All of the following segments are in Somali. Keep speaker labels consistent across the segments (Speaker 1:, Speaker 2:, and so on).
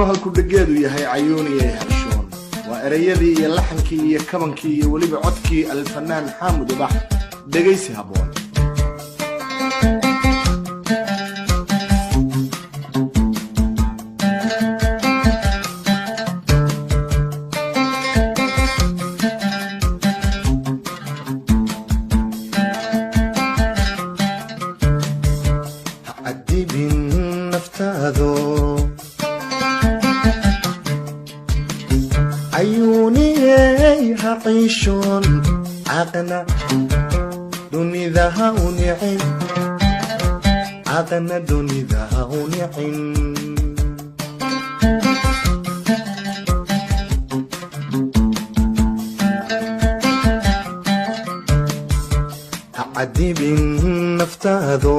Speaker 1: Halku dhegeedu yahay "Cayuuniyay Harshoon" waa ereyadii iyo laxankii iyo kabankii iyo weliba codkii Alfanaan Xaamud Ubax. Dhegaysi habboon. Ha cadibin naftaado, cayuuniyey ha ciishoon, caqna dunida ha u nicin, caqna dunida ha u nicin. Ha cadibin naftaado,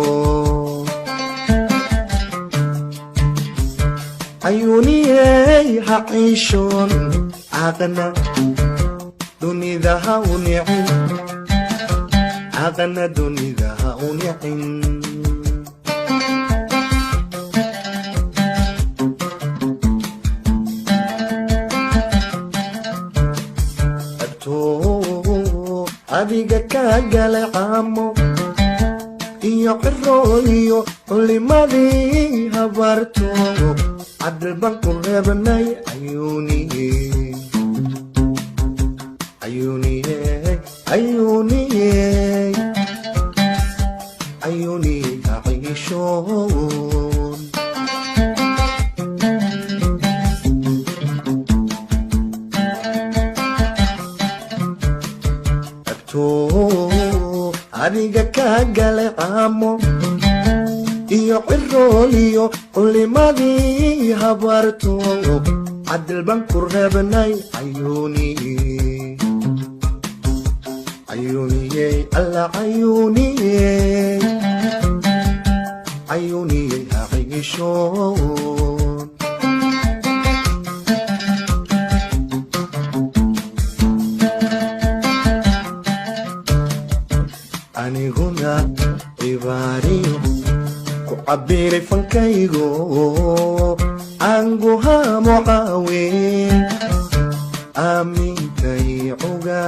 Speaker 1: cayuuniyey ha ciishoon, caqna dunida ha u nicin, caqna dunida ha u nicin. Abtoo adiga kaa galay caamo iyo cirooyo culimadii habarto, cadilban ku reebnay, cayuuniye, cayuuniye, cayuuniye, cayuuniye haciishoon. Abtoo adiga kaa galay caamo iyo cirooliyo culimadii habarto, cadilban ku reebnay, cayuuniye, cayuuniye, alla cayuuniye, cayuuniye haciishoon. Aniguna cibaariyo ku cabiray fankaygo aanguhaamo caawe aamintay cuga.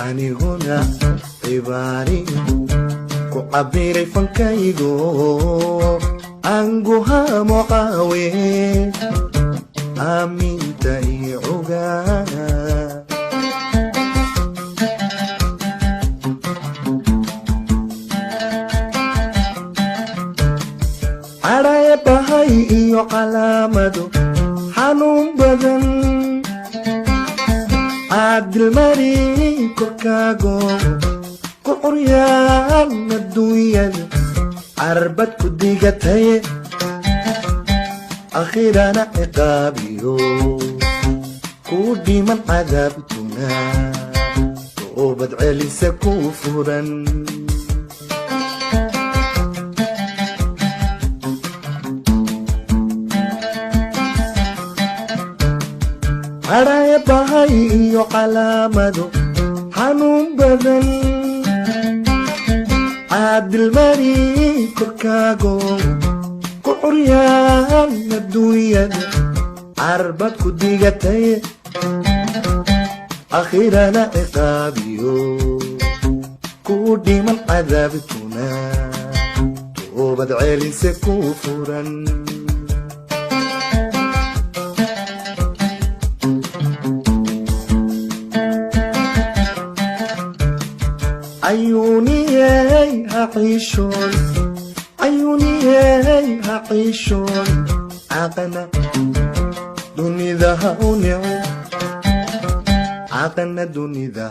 Speaker 1: Aniguna cibaariyo ku cabiray fankaygo aanguhaamo caawe aamintay cuga. Cadhaya bahay iyo calaamado xanuun badan caadilmari korkaago ku curyaan adduunyada carbad ku digataye, akhirana ciqaabiyo ku dhiman cadaabtuna toobad celisa ku furan. Cadhaya bahay iyo calaamado xanuun badan caadilmari korkaago ku curyaan adduunyada carbad ku digatay, akhirana ciqaabiyo ku dhiman cadaabtuna toobad celise ku furan. Cayuuniyey ha ciishoon, cayuuniyey ha ciishoon, caqna dunida ha u nicin, caqna dunida.